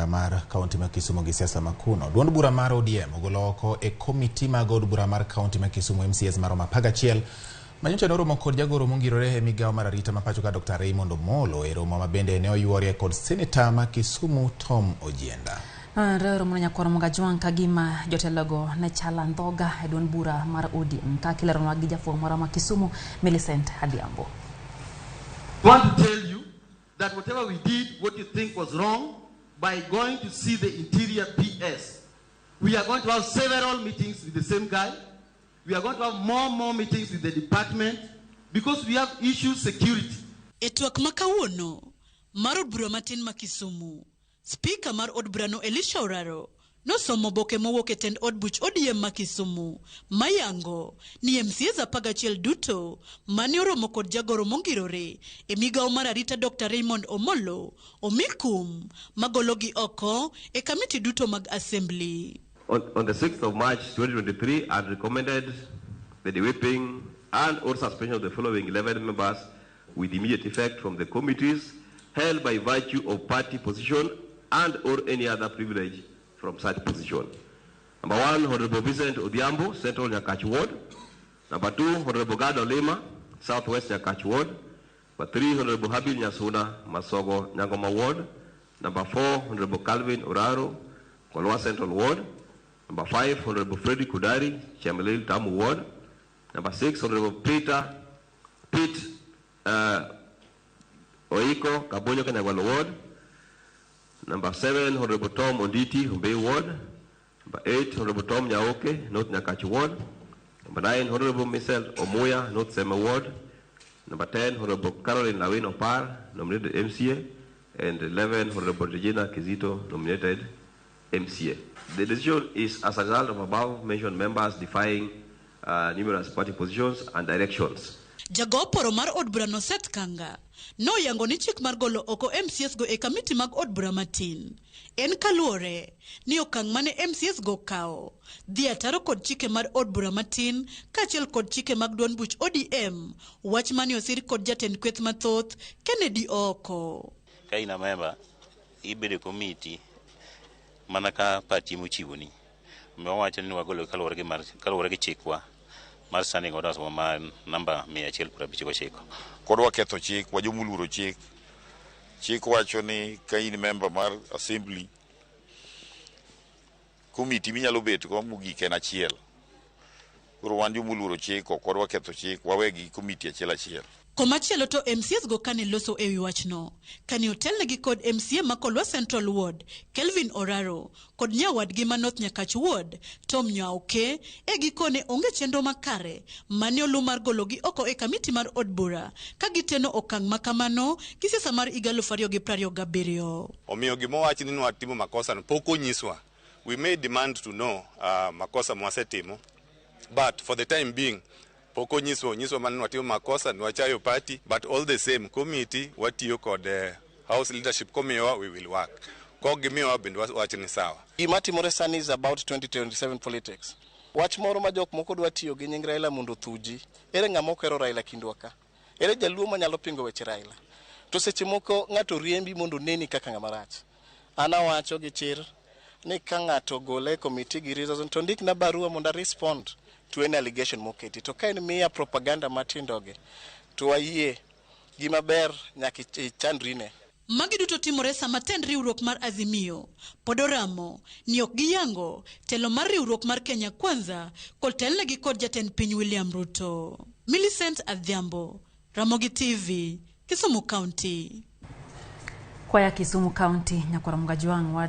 mar kaunti ma Kisumu gi siasa ma kuno. Duond bura mar ODM ogolo oko e komiti mag od bura mar kaunti ma Kisumu MCAs maromo 11 manyocha noromo kod jagoro mongirore e migawo mar arita ma pacho ka Dr. Raymond Omolo e romo ma bende ne oyuorie kod seneta ma Kisumu Tom Ojienda. Nonenore romono nyakwar Mogajwang' ka gima jotelogo ne chalo andhoga e duond bura mar ODM kaka ileronwa gi jafwambo marwa ma Kisumu Millicent Adhiambo. Want to tell you that whatever we did, what you think was wrong, by going to see the interior PS, we are going to have several meetings with the same guy. We are going to have more meetings with the department because we have issues security. E twak ma kawuono mar od bura matin ma Kisumu, spika mar od burano Elisha Oraro nosomo oboke mowuok e tend od buch ODM ma Kisumu mayango ni MCAs 11 duto mane oromo kod jagoro mongirore e migawo mar arita Dr. Raymond Omolo omi kum magologi oko e kamiti duto mag assembly. On the 6th of March 2023, I recommended the de-whipping and or suspension of the following 11 members with immediate effect from the committees held by virtue of party position and or any other privilege from such position. Number 1, Honorable Vincent Odhiambo, Central Nyakach Ward. Number 2, Honorable Gado Lima, Southwest Nyakach Ward. Number 3, Honorable Habil Nyasuna, Masogo Nyangoma Ward. Number 4, Honorable Calvin Oraro, Kolwa Central Ward. Number 5, Honorable Freddy Kudari, Chemelil Tamu Ward. Number 6, Honorable Peter Pete Oiko, Kabonyo Kanyagwalo Ward. Number 7, Honorable Tom Onditi, Humbei Ward. Number 8, Honorable Tom Nyaoke, North Nyakach Ward. Number 9, Honorable Michelle Omuya, North Seme Ward. Number 10, Honorable Caroline Lawin Opar, nominated MCA. And 11, Honorable Regina Kizito, nominated MCA. The decision is as a result of above mentioned members defying numerous party positions and directions. Jago poro mar od burano Seth Kanga noyango ni chik mar golo oko MCAs go e kamiti mag od bura matin en kaluwore ni okang' mane MCAs go kawo dhi ataro kod chike mar od bura matin kaachiel kod chike mag duond buch ODM, wach mane osir kod jatend kweth mathoth Kennedy Ooko. Ka in a member, ibedo e komiti mana ka party mochiwoni. Omiyo wawacho ni wagolo kaluwore gi mar kaluwore gi chikwa mar standing orders wa ma namba 159. Kodwa ketho chik, wajomoluoro chik. Chik wacho ni ka in member mar assembly, komiti minyalo bet go mogik en achiel. Koro wan jomoluoro chik, ok wadwa ketho chik, wawegi komiti achiel achiel. Komachielo to MCAs go kane loso ewi wachno, kane otelnegi kod MCA ma Kolwa Central Ward, Kelvin Oraro, kod nyawadgi ma North Nyakach Ward, Tom Nyaoke, e gikone onge chenro makare mane olu mar gologi oko e kamiti mar od bura ka giteno okang' makamano gi siasa mar higa 2027. Omiyo gima owach ni nwatimo makosa no pok onyiswa. We may demand to know makosa mwasetimo, but for the time being pok onyiswa. Onyiswa mana ni watimo makosa, nwachayo party, but all the same committee watiyo kod house leadership komiyowa we will work. Kok gimiyowa bende wach ni sawa. Gima timore sani is about 2027 politics. Wach moro ma jok moko dwa tiyo gi nying Raila mondo othuji. Ere ng'ama ok ohero Raila kindwa ka? Ere jaluo manyalo pingo weche Raila? To seche moko ng'ato riembi mondo oneni kaka ng'ama rach. An awacho gi chir ni ka ng'ato ogole e committee gi reason to ndikna barua mondo a respond to any allegation moketi. To ka en miya propaganda matindogi to ayie gima ber nyaka ichandrine. Magi duto timore sama tend riwruok mar Azimio pod oramo ni ok giyango telo mar riwruok mar Kenya Kwanza kod telnegi kod jatend piny William Ruto. Millicent Adhiambo, Ramogi TV, Kisumu County. Kwaya Kisumu County, Nyakwar Mgajwang'